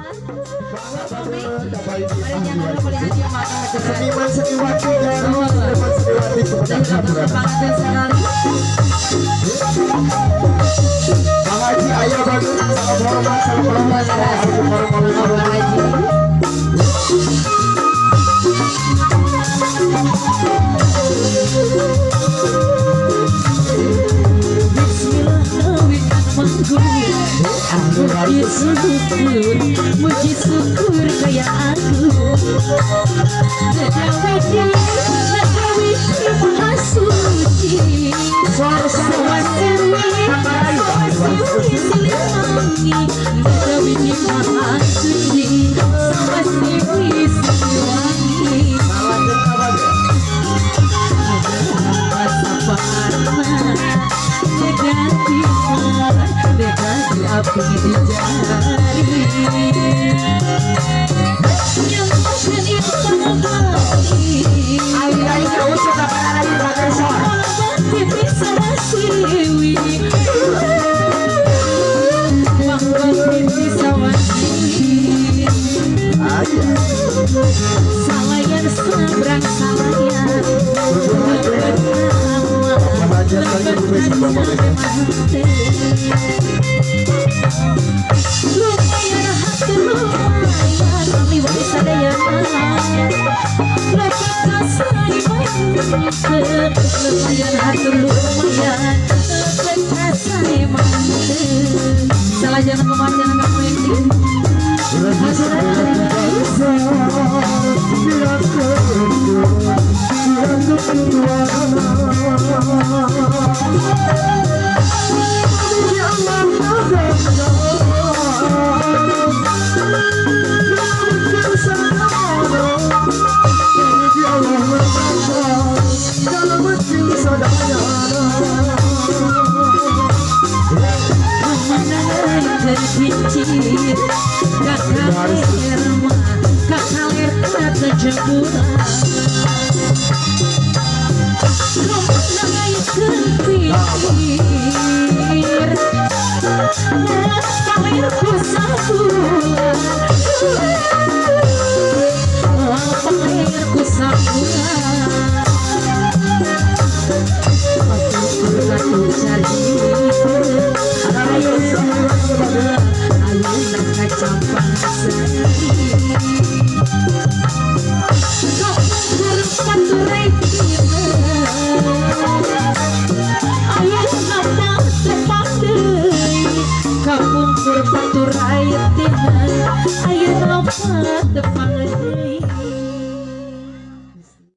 Seniman seniwati seniman seniwati sekali. Bang Haji ayah bagus, salam hormat, salam hormat, salam hormat. Muji syukur, muji syukur kaya aku. Nagawi maha suci. Sawa siwi siliwangi. Nagawi maha suci. Sawa siwi siliwangi. Dekati api di jari yang bukan itu pengabdi. Pengabdi bisa wasiwi. Pengabdi bisa wasiwi. Salayan sabrang salayan. Lumayan hati lumayan liwat sadayana. Lepat kasai mante. Lumayan hati lumayan lepat kasai mante. Salah jangan kemarin kamu ini. Kapungkur paturai tina, ayo napa tepang.